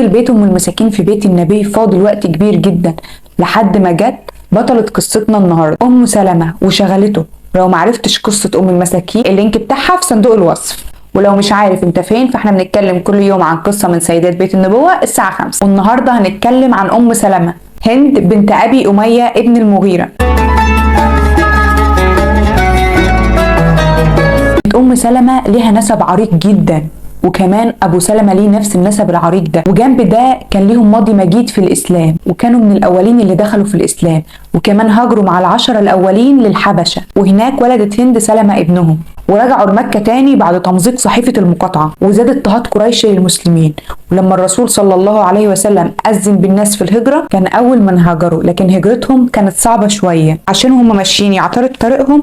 وفضل بيت ام المساكين في بيت النبي فاضل وقت كبير جدا لحد ما جت بطلة قصتنا النهارده ام سلمة وشغلته. لو معرفتش قصة ام المساكين ال link بتاعها في صندوق الوصف. ولو مش عارف انت فين فاحنا بنتكلم كل يوم عن قصة من سيدات بيت النبوة الساعة 5. والنهارده هنتكلم عن ام سلمة هند بنت ابي امية ابن المغيرة. ام سلمة ليها نسب عريق جدا، وكمان ابو سلمة ليه نفس النسب العريق ده، وجنب ده كان ليهم ماضي مجيد في الاسلام، وكانوا من الاولين اللي دخلوا في الاسلام، وكمان هاجروا مع ال10 الاولين للحبشة، وهناك ولدت هند سلمة ابنهم، ورجعوا لمكة تاني بعد تمزيق صحيفة المقاطعة، وزاد اضطهاد قريش للمسلمين. ولما الرسول صلى الله عليه وسلم أذن بالناس في الهجرة كان أول من هاجروا، لكن هجرتهم كانت صعبة شوية عشان هم ماشيين يعترض طريقهم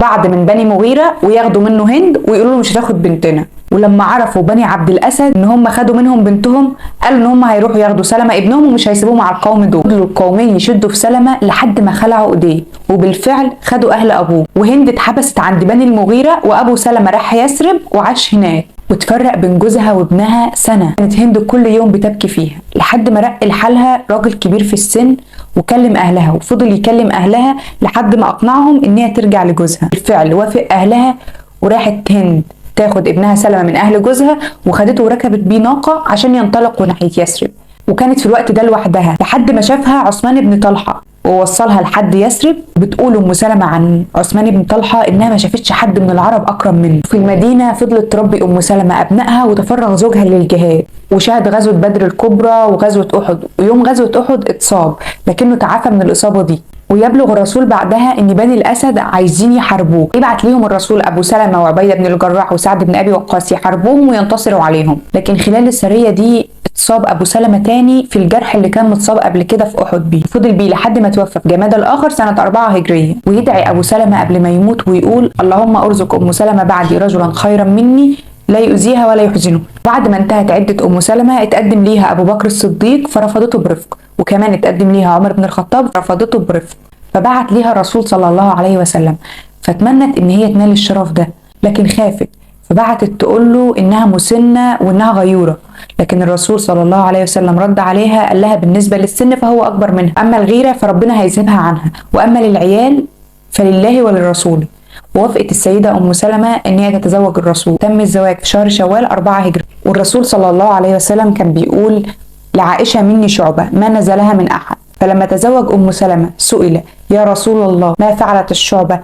بعض من بني مغيرة وياخدوا منه هند ويقولوا له مش هتاخد بنتنا. ولما عرفوا بني عبد الاسد ان هم خدوا منهم بنتهم قالوا ان هم هيروحوا ياخدوا سلمة ابنهم ومش هيسيبوهم على القوم دول. فضلوا القومين يشدوا في سلمة لحد ما خلعوا ايديه، وبالفعل خدوا اهل ابوه، وهند اتحبست عند بني المغيرة، وابو سلمة راح يثرب وعاش هناك، وتفرق بين جوزها وابنها سنة. كانت هند كل يوم بتبكي فيها لحد ما رق لحالها راجل كبير في السن وكلم اهلها، وفضل يكلم اهلها لحد ما اقنعهم ان هي ترجع لجوزها. بالفعل وافق اهلها، وراحت هند تاخد ابنها سلمة من اهل جوزها، وخدته وركبت بيه ناقة عشان ينطلقوا ناحية يثرب. وكانت في الوقت ده لوحدها لحد ما شافها عثمان بن طلحة ووصلها لحد يثرب. بتقول ام سلمة عن عثمان بن طلحة انها ما شافتش حد من العرب اكرم منه. في المدينة فضلت تربي ام سلمة ابنائها، وتفرغ زوجها للجهاد، وشهد غزوة بدر الكبرى وغزوة احد. ويوم غزوة احد اتصاب لكنه تعافى من الاصابة دي. ويبلغ الرسول بعدها ان بني الاسد عايزين يحاربوه، يبعت ليهم الرسول ابو سلمة وعبيده بن الجراح وسعد بن ابي وقاص يحاربوهم وينتصروا عليهم. لكن خلال السرية دي اتصاب ابو سلمة تاني في الجرح اللي كان متصاب قبل كده في احد بيه، فضل بيه لحد ما توفى في جمادى الاخر سنة 4 هجرية. ويدعي ابو سلمة قبل ما يموت ويقول اللهم ارزق ام سلمة بعدي رجلا خيرا مني لا يؤذيها ولا يحزنه. بعد ما انتهت عدة أم سلمة اتقدم ليها أبو بكر الصديق فرفضته برفق، وكمان اتقدم ليها عمر بن الخطاب فرفضته برفق، فبعت ليها الرسول صلى الله عليه وسلم، فتمنت ان هي تنال الشرف ده، لكن خافت فبعتت تقول له انها مسنة وانها غيورة. لكن الرسول صلى الله عليه وسلم رد عليها قال لها بالنسبة للسن فهو أكبر منها، أما الغيرة فربنا هيذهبها عنها، وأما للعيال فلله وللرسول. ووافقت السيدة أم سلمة إن هي تتزوج الرسول. تم الزواج في شهر شوال 4 هجري. والرسول صلى الله عليه وسلم كان بيقول لعائشة مني شعبة ما نزلها من أحد. فلما تزوج أم سلمة سئل يا رسول الله ما فعلت الشعبة؟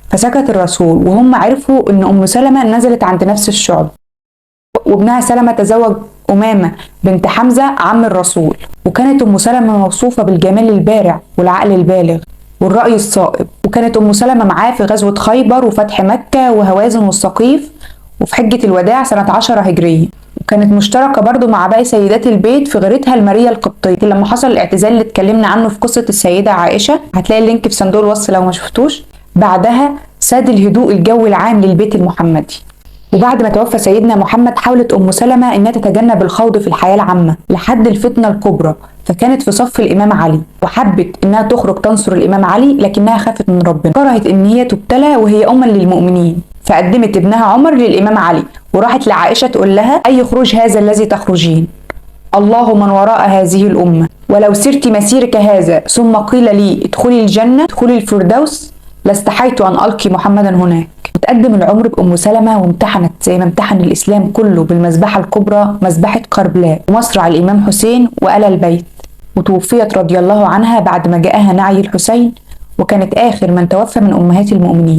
فسكت الرسول، وهم عرفوا إن أم سلمة نزلت عند نفس الشعب. وابنها سلمة تزوج أمامة بنت حمزة عم الرسول. وكانت أم سلمة موصوفة بالجمال البارع والعقل البالغ والرأي الصائب. وكانت أم سلمة معاه في غزوة خيبر وفتح مكة وهوازن والثقيف وفي حجة الوداع سنة 10 هجرية. وكانت مشتركة برضو مع باقي سيدات البيت في غيرتها المارية القبطية. لما حصل الاعتزال اللي اتكلمنا عنه في قصة السيدة عائشة، هتلاقي ال link في صندوق الوصف لو ما شفتوش. بعدها ساد الهدوء الجو العام للبيت المحمدي. وبعد ما توفى سيدنا محمد حاولت أم سلمة إنها تتجنب الخوض في الحياة العامة لحد الفتنة الكبرى، فكانت في صف الإمام علي، وحبت إنها تخرج تنصر الإمام علي، لكنها خافت من ربنا، كرهت إن هي تبتلى وهي أما للمؤمنين، فقدمت ابنها عمر للإمام علي، وراحت لعائشة تقول لها أي خروج هذا الذي تخرجين؟ الله من وراء هذه الأمة، ولو سرت مسيرك هذا ثم قيل لي ادخلي الجنة ادخلي الفردوس لاستحيت أن ألقي محمدا هناك. وتقدم العمر بأم سلمة وامتحنت زي ما امتحن الإسلام كله بالمذبحة الكبرى مذبحة كربلاء ومصرع الإمام حسين وآل البيت. وتوفيت رضي الله عنها بعد ما جاءها نعي الحسين، وكانت آخر من توفى من أمهات المؤمنين.